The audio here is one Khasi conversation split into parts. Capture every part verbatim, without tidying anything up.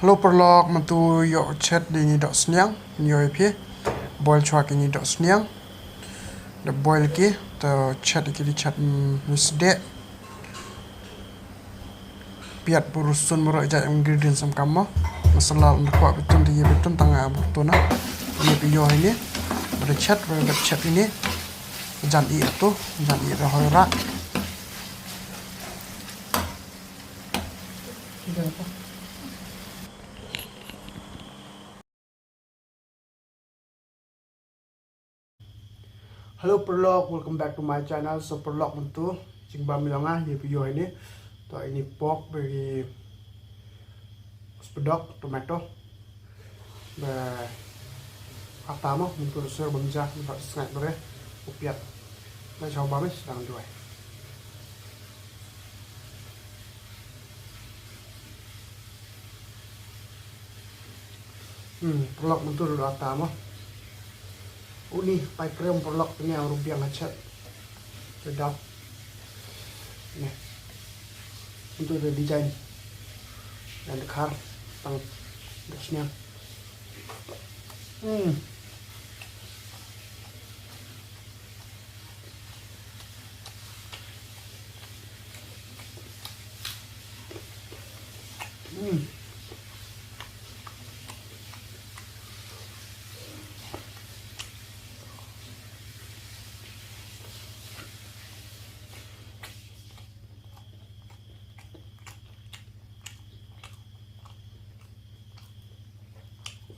Hello paralok, mynta ïoh chet da ini dohsniang, ïoh ïa phi. Boil chwa ki ini dohsniang. Da boil ki, to chet ki da chet, mm, misdeh. Piat bad rsun bad ïa jait ingredients em kam mo. Masala ym kwah bitung da ïa bitung tang, ah, bitung na. Ini phi ïoh ini. Bad chet, bad chet ini. Jan i tu, jan i da hoi rak. Hello paralok, welcome back to my channel. So paralok, mynta jingbam ïa nga, ïa phi ïoh ini. To ini pork bad ki spedok, tomato. Bad ata mo, mynta sir bam ja, mynta sngaid bad u piat. Bad sha bam sdang duwai. Hmm, paralok, mynta ruh ata mo. Uni, pai krem paralok, pynïaw ruh biang ha chet. Te daw. Neh. Mynta ruh design. Ngan dkhar tang dohsniang. Hmm. Mm.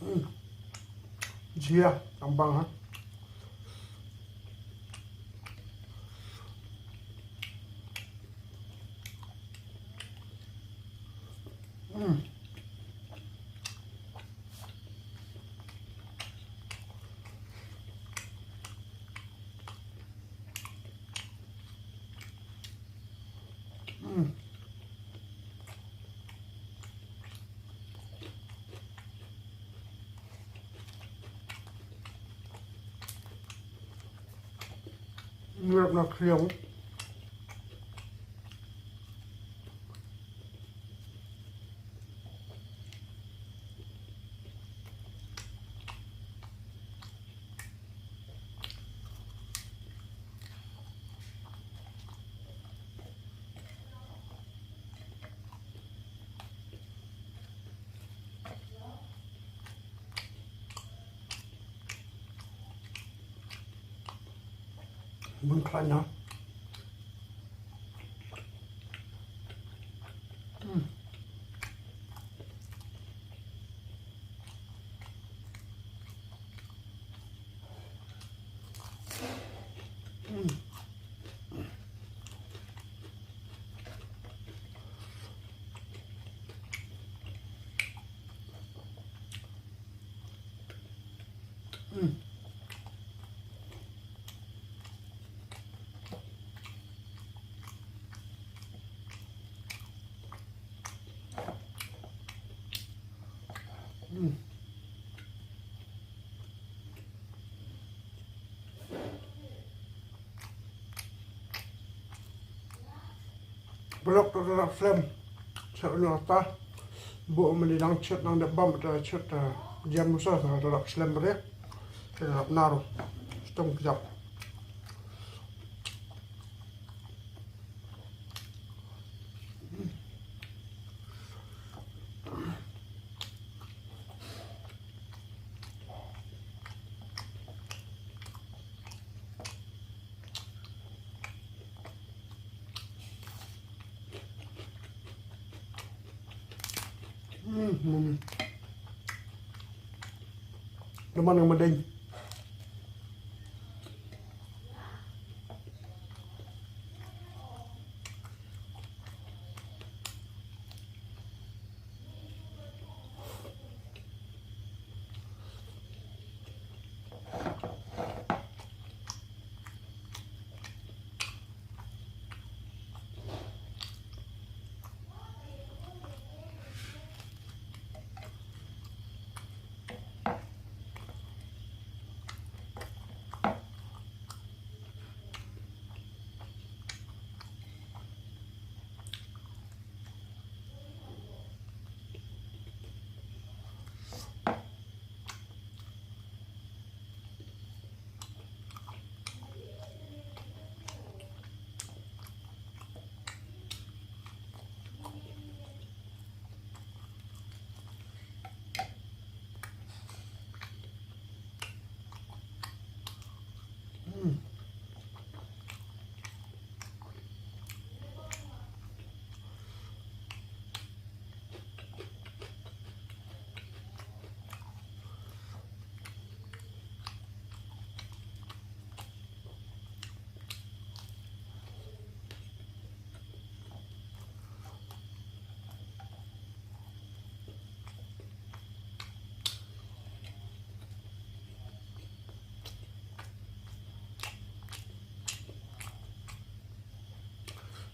Mm. Jia, tang bang ha. Mm. Mm. Ngiap na khiang. Bun khlaiñ na. Hmm. Hmm. Hmm. Hmm. Blok tu rap slem. Chet na ta. Bu mani dang chet nang dep bam ta chet ta. Jam musa ta rap slem bre. Ta rap naru. Stom kjap. Hmm, hmm. Naman nga madeng.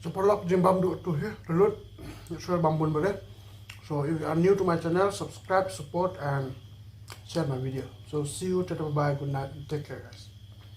Sa paralok, jingbam duh tu hi, tu lut. Sure bam bun bale. So if you are new to my channel, subscribe, support and share my video. So see you, tata, bye bye, good night, take care guys.